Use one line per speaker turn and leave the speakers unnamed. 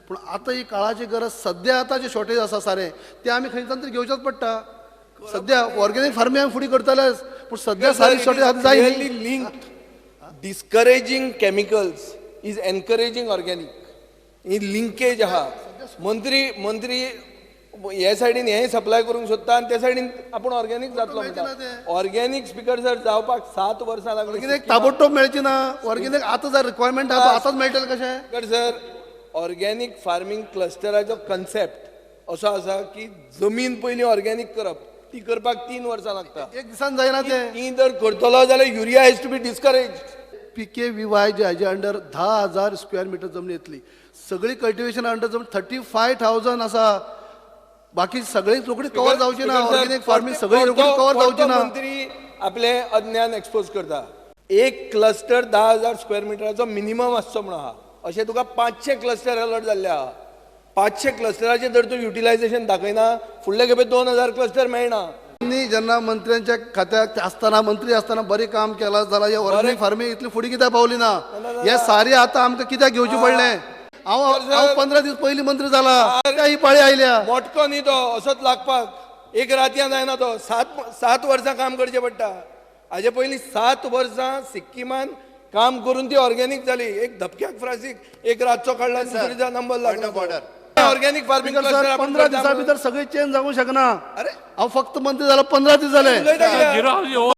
पूण आतां ही काळाची गरज. सद्या आतां जे शॉर्टेज आसा सारें, तें आमी खंयच्यान तरी घेवचेंच पडटा. सद्या ऑर्गेनीक फार्मींग आमी फुडें करतलेच, पूण सद्या सारी शॉर्टेज आतां जाय न्ही.
Linked. Discouraging chemicals is encouraging organic. He linkage आहा. मंत्री हे सायडीन हे सप्लाय करूंक सोदता आनी ते सायडीन आपूण ऑर्गेनीक जातलो
मेळचें ना
म्हणटा.
तें.
ऑर्गेनीक, स्पीकर सर, जावपाक 7 वर्सां लागली.
ऑर्गेनीक ताबडतोब मेळची ना. ऑर्गेनीक आतां जर रिक्वायरमेंट आहा, तो आतांच मेळटलें कशें?
स्पीकर सर, ऑर्गेनीक फार्मींग क्लस्टराचो कन्सेप्ट असो आसा की जमीन पयलीं ऑर्गेनीक करप. ती करपाक 3 वर्सां लागता.
एक दिसान जायना तें.
ती जर करतलो जाल्यार urea has to be discourage.
पीकेव्हीवाय जे हाजे अंडर 10,000 स्क्वेअर मिटर जमनी येतली. सगळी कल्टिवेशन अंडर जमनी 35,000 आसा. बाकी सगळी रोखडी कवर जावची ना. ऑर्गेनीक फार्मींग सगळी रोखडी कवर जावची ना.
मंत्री आपले अज्ञान एक्सपोज करता. एक क्लस्टर 10,000 स्क्वेअर मिटराचो मिनिमम आसचो म्हणून आहा. अशें तुका 500 क्लस्टर अलॉट जाल्ले आहा. 500 क्लस्टराचें जर तूं युटिलायझेशन दाखयना, फुडले खेपे 2000 क्लस्टर मेळना.
आनी जेन्ना मंत्र्यांच्या खात्याक आसतना, मंत्री आसतना बरें काम केलां जाल्यार हे ऑर्गेनीक फार्मींग इतली फुडें कित्याक पावली ना? हे सारी आतां आमकां कित्याक घेवचें पडलें? हांव हांव 15 दीस पयलीं मंत्री जाला, त्या ही पाळी आयल्या.
मोटको न्ही तो असोच लागपाक. एक रातयान जायना तो. 7 7 वर्सां काम करचें पडटा. हाजे पयलीं 7 वर्सां सिक्किमान काम करून ती ऑर्गेनीक जाली. एक धपक्याक फ्रासीक एक रातचो काडला, दुसरे दिसा नंबर लागला. ऑर्गेनीक फार्मींग
सर, 15 दिसां भितर सगळी चेंज जावंक शकना.
अरे.
हांव फक्त मंत्री जाला 15 दीस जाले.
उलयता कित्याक?
झिरो.